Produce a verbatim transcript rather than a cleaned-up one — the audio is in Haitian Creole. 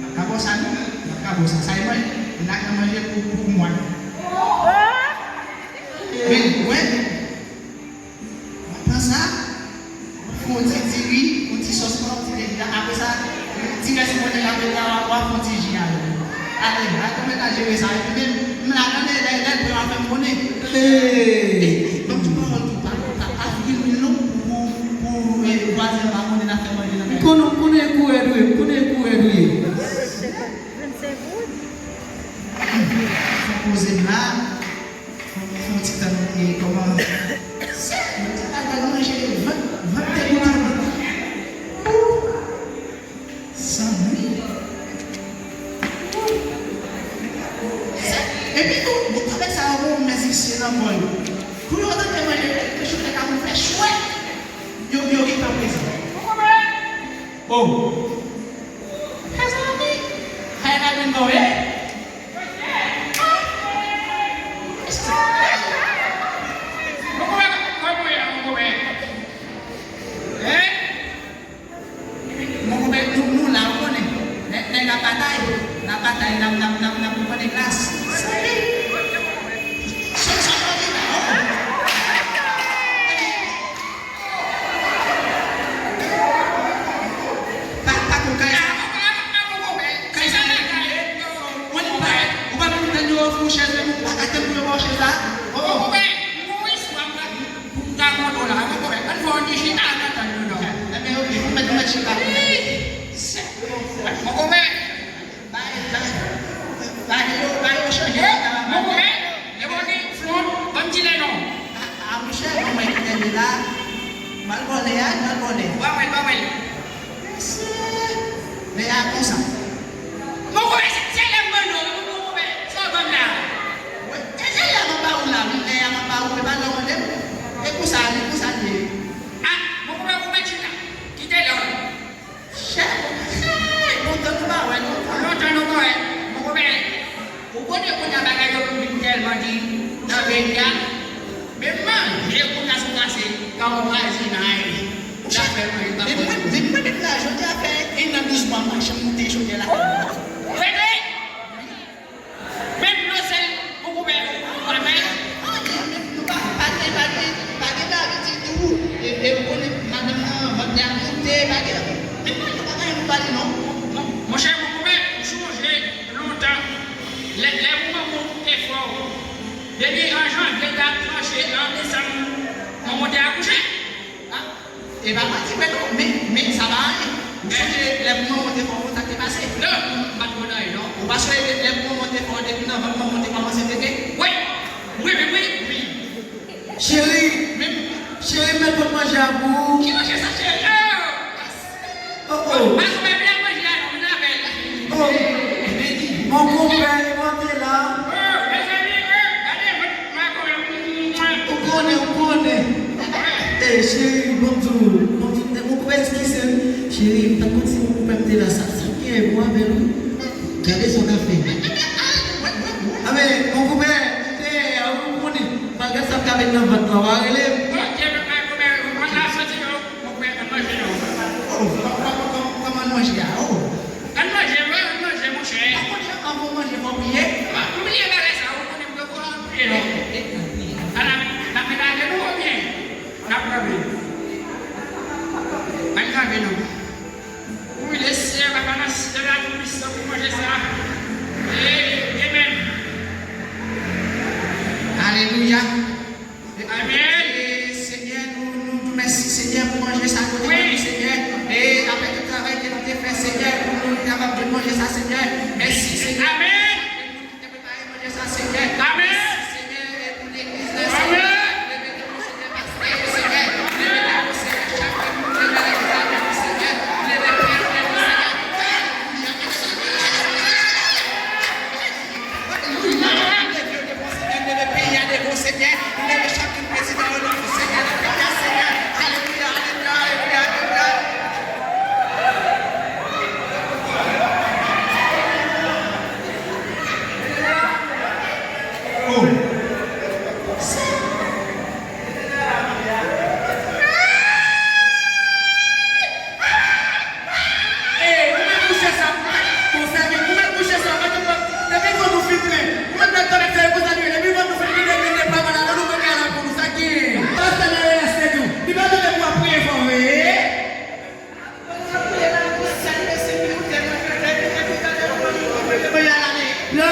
M ap ka ba w sa non. M ap ka ba w sa. Sa e manje. M ta ka manje pou, pou mwa. Men, wè. W ap pran sa, w ap fè yon ti diri, yon ti sòs pwa, yon ti diri la. Apre sa, ti rès monnen k ap ret la, w ap, w ap fè yon ti ji avè l. Ale, al konn mèt al jere sa. Epi menm, m la tande, lè, lè l pran, w ap fè m konnen. Hey! Ban m ti pawòl tou, pa, pa, pa fè mil mil non, pou, pou, pou, eh, vwazen an pa konnen n ap fè manje nan kay. M konnen, m konnen e kou rèd ou ye, m konnen e kou rèd ou ye. Fè poze m la. Fè yon ti tan, e, kòman? Sè, nou te al manje vant, vant te kontan. Ou, zanmi. Ou, sè, epi tou, gen twa bèt sa yo gon mèz visye nan kò yo. Kou yo tande manje, yo chante ka pou fè chwè. Yo, yo gentan prezan. Oh. Mezanmi, kay la vin bon, wi. Monkonbè, kòman w ye la, monkonbè? Hein? Monkonbè, nou, nou la, ou konnen. Nèg, nèg la batay, la batay, n ap, n ap, n ap, n ap, nou konnen glas. Santi. Sòt, sòt, sòt, oh. Pa, pa kou kay sa. Kay sa. Mwen, ou pa, ou pa menm tann yo ofri w chèz, menm ou pa ka tann pou yo ba w chèz la. Oh, oh. Pou m ta konn w la, ann fè yon ti chita, ann tann nou non. Enben, oke, ou mèt, ou mèt chita. Monkonbè. Bay, bay, bay yo, bay yo chanje. Monkonbè, e bon, ni flon, ban m ti lè non. A, a, monchè, ban mwen ki lè la. M al ba w lè a, m al ba w lè. Ba mwen, ba mwen. Mesye, lè a konsa. Monkonbè, se, se lè m ban nou, monkonbè, sa w ban m la. Wi, e, e lè m ap ba ou la, wi, lè a m ap ba ou, e pa lè w mande m. E konsa, e konsa l ye. A, Vwazinay. Ou chak fè mwen pa konn. Men mwen, men mwen menm la, jodi a fè en an douz mwa m pa janm moute chodyè lakay mwen. Rete! Menm dlo sèl pou kouvè ou pa fè. Anyen, menm nou pa, pa gen, pa gen, pa gen lavi ditou. E, e ou konnen madanm nan, vant li ap moute, pa gen. Menm manje pa gen nou pale non. Mon, monchè, mon kouvè, ou sonje lontan. Lè, lè pou manman w te fè w. Depi an janvye, dat tranche, an desanm, manman w te akouche. Ah, e pa manti vre non, men, men sa pa anyen. Ou sonje lè pou manman w te fè w, sa k te pase? Non, m pa t konn anyen non. Ou pa sonje lè pou manman w te fè w, depi nan vant manman w te kòmanse tete? Wi, wi, wi, wi, wi. Cheri, men, cheri, m mèt pot manje a pou ou. Ki manje sa, cheri? Oh! Oh, oh. Madanm, men vin ak manje a non, vin avè l. Oh, mon konpè, e mwen te la. Oh, mezanmi, oh, gade vant madanm. Ou konnen, ou konnen. Eh, cheri, bon m di w, bon m di w, mon konpè eskize m. Cheri, m pa t konn si mon konpè m te la. Sa, sa k genyen pou avè l, wi. Gade sa w ka fè. A, men, mon konpè, m te, a, ou konnen. Malgre sa m ka met nan vant la, w a rele m. Ok, men, men, men, mwen la soti yo. Mon frè, ann manje non. Oh, kò-, kò-, kò-, kò-, kòman manje a? Oh. Ann manje, wi, ann manje, monchè. Pa konn jan anvan w manje fò w priye? Ah, m priye bagay sa, ou konnen m poko ann priye non. Ann ap, n ap melaje nou oubyen n ap kanpe? Ann kanpe non. Wi, le Seyè, Papa nan syèl la, Toupisan, pou manje sa. E, amen. Alelouya. Amen. E, Senyè, nou, nou, nou mèsi, Senyè, pou manje sa kote nou, Senyè. E apre tout travay ke nou te fè, Senyè, pou nou kapab jwenn manje sa, Senyè. Mèsi, Senyè. Amen. Te prepare manje sa, Senyè. Amen. Mèsi, Senyè, e pou legliz la, Senyè. Amen. Leve devon, Senyè, pastè yo, Senyè. Leve devon, Senyè, chak moun ki nan legliz la, devon, Senyè. Leve priyè devon, Senyè. Alelouya. Alelouya. Leve yo devon, Senyè. Leve peyi a devon, Senyè. Leve chak moun prezidan yo devon, Senyè. Leve peyi a, Senyè. Alelouya, alelouya, alelouya, alelouya. Oh. Ey, ou mèt bouche sa, ou mèt, bon, sèvi, ou mèt bouche sa, ou mèt, depi gon nou fin plen, ou mèt mèt tande sèvi pou sèvi, depi gon nou fin vide, vide, pa mal, adan nou mwen kay la pou nou, sa ki, pastè nan relase tou, li pa tande pou ap priye fò vre. Lè,